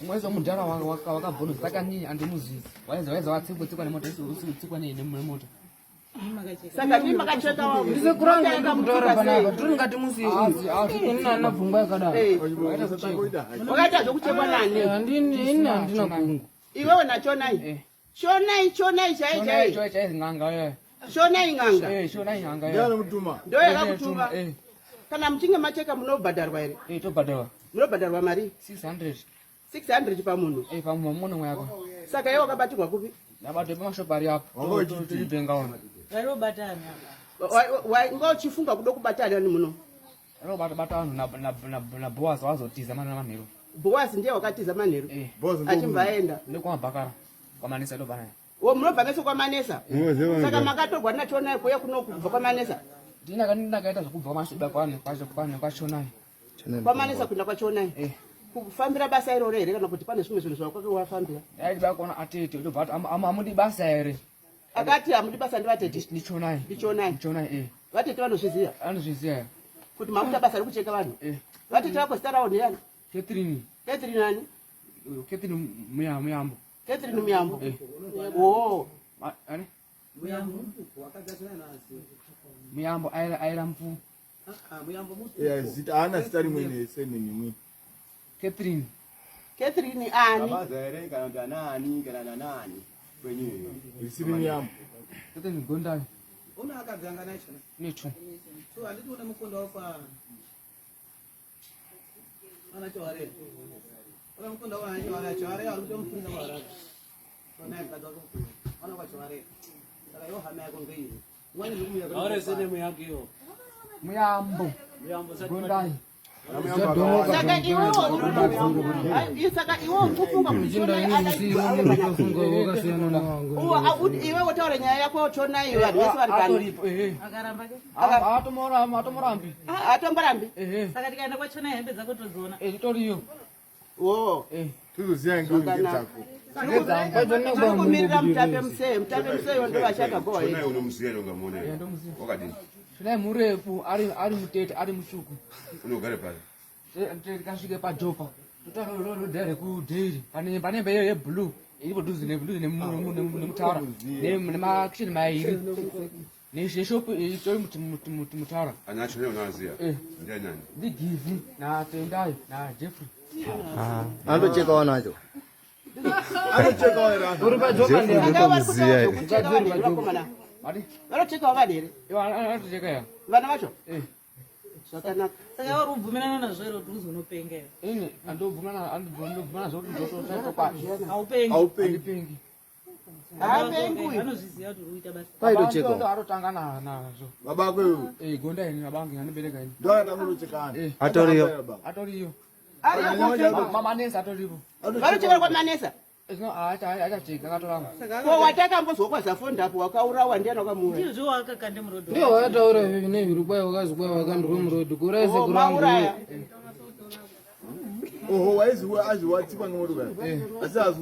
Mwezi mudhara wakabvunza saka nini andimuzivi. Waiza waiza watsikwa tsikwa nemota isi utsikwa nemota. Saka ndii makacheka wavo? Ndisekuru angu ndiri kutaura panapa, tiri ngati musi uyu. Ini handina pfungwa yakadaro. Wakaita zvokuchekwa nani? Handini, ini handina kungu. Iwewe nachonai? Eh. Shonai, chonai chai chai? Choi chai n'anga eh. Shonai n'anga? Eh, shonai n'anga. Ndiani anomutuma? Ndo yakakutuma? Eh. Kana muchinge macheka munobhadharwa here? Eh, tobhadharwa. Munobhadharwa mari? 600. 600 pamunhu? Eh, pamunhu muno mwako. Saka iwe wakabatirwa kupi? Ndabatwa pamashopu ari apo. Wanga uchiti? Tibhenga ona. Nga uchifunga kuda kubata ani muno? Anobata bata vanhu na Boaz wazotiza mana manheru. Boaz ndiye wakatiza manheru? Eh. Boss. Achibva aenda? Ndekwamabhakara. Kwamanesa ndobva naye. Wo munobva mese kwaManesa? Unoziva. Saka makatorwa nachonai kuuya kuno kubva kwaManesa? Ndina ndakaita zvokubva kwamashopu kwane kwacho kwane kwachonai. KwaManesa kuenda kwachonai? Eh. Kufambira basa iroro here, kana kuti pane zvimwe zvinhu zvawakake wafambira? Ndaiti kuona atete ndobva ati amudi basa here? Akati hamudi basa ndivatete? Ndichonai. Ndichonai? Ndichonai, eh. Vatete vanozviziva? Anozviziva. Kuti makuita basa rekucheka vanhu? Eh. Vatete vako zita ravo ndeyani? Catherine. Catherine ani? Catherine Muyambo. Catherine Muyambo? Eh. O. Ani? Muyambo aira aira mpu. Yeah, zita haana zita rimwe nesurname imwe. Catherine. Catherine ani? Kabaza here kana kuti anaani kana nanaani kwenyuyo? Risiri Muyambo. Catherine Gondai. Una akadzanga nacho? Necho. So handiti une mukunda wafa ana Chaware. Una mukunda wa ana Chaware, Chaware ari kutomufunga Harare. So naye mukadzi wake mukuru. Ana kwa Chaware. Saka iwo hama yako ngeiyi. Mwani ndikumuya. Aure surname yake iyo. Muyambo. Muyambo sati. Gondai. Saka iwewo, saka iwewo ukufunga kuti Chonai Unofunga wakasiyana nawangu. Iwe wotaura nyaya yako, Chonai, vanhu vese vari pano. Atoripo, eh. Akaramba ke? Atomora atomorambi. Atomborambi? Eh. Saka tikaenda kwachona hembe dzako todziona? Eh, itoriyo. O. Eh. Tizoziva ngedzako. Tiri kumirira Mutape Museye. Mutape Museye ndo vachakagowa. Chonai unomuziva here? Ungamuona here? Ndomuziva. Wakadini? Shonai murefu, ari mutete, ari musvuku. Unogare pari? Tikasvike paJopa totarodha rekudheiri pane hembe iyo yeblue iripo dhuze dhuze nemutaura nemakisheni mairi neshopu itori mutaura. Ana Chonai unoaziva? Eh. Ndiani nani? NdiGivi naTendai naJeffrey. Andocheka wanacho. Anocheka here? Uri paJopa ndiani? Saka vari kutaura zvokucheka vanhu here, vakomana? Mati? Vanochekawo vanhu here? Iwo anotocheka ya. Vana vacho? Eh. Zvakanaka. Saka uri kubvumirana nazvo here kuti uzonopenga iwe? Ini andobvumana andobvumana zvokuti ndotokwadi. Haupengi? Aupengi. Andipengi. Haapengi uyu. Anozviziva kuti uri kuita basa. Paitocheka. Arotanga nazvo. Baba ako iwe? Eh, gonda ini babangu andibereka ini. Ndo akamunocheka ani? Eh. Atoriyo. Atoriyo. Ari Mamanesi atoripo. vanochekera kwaManesa? Zvino achacheka akatoramba. Ko watakambozwa kwaZafondapo wakaurawa ndiani wakamuuraya? Ndizvo wakakande murodhi. Ndiyo wakataura izvi nezviri kwai wakazi kwai wakandurwe murodhi kuuraya Oh, sekuru angu. Mauraya. Oho, waizi azi watsikwa ngemotokari. Asi azi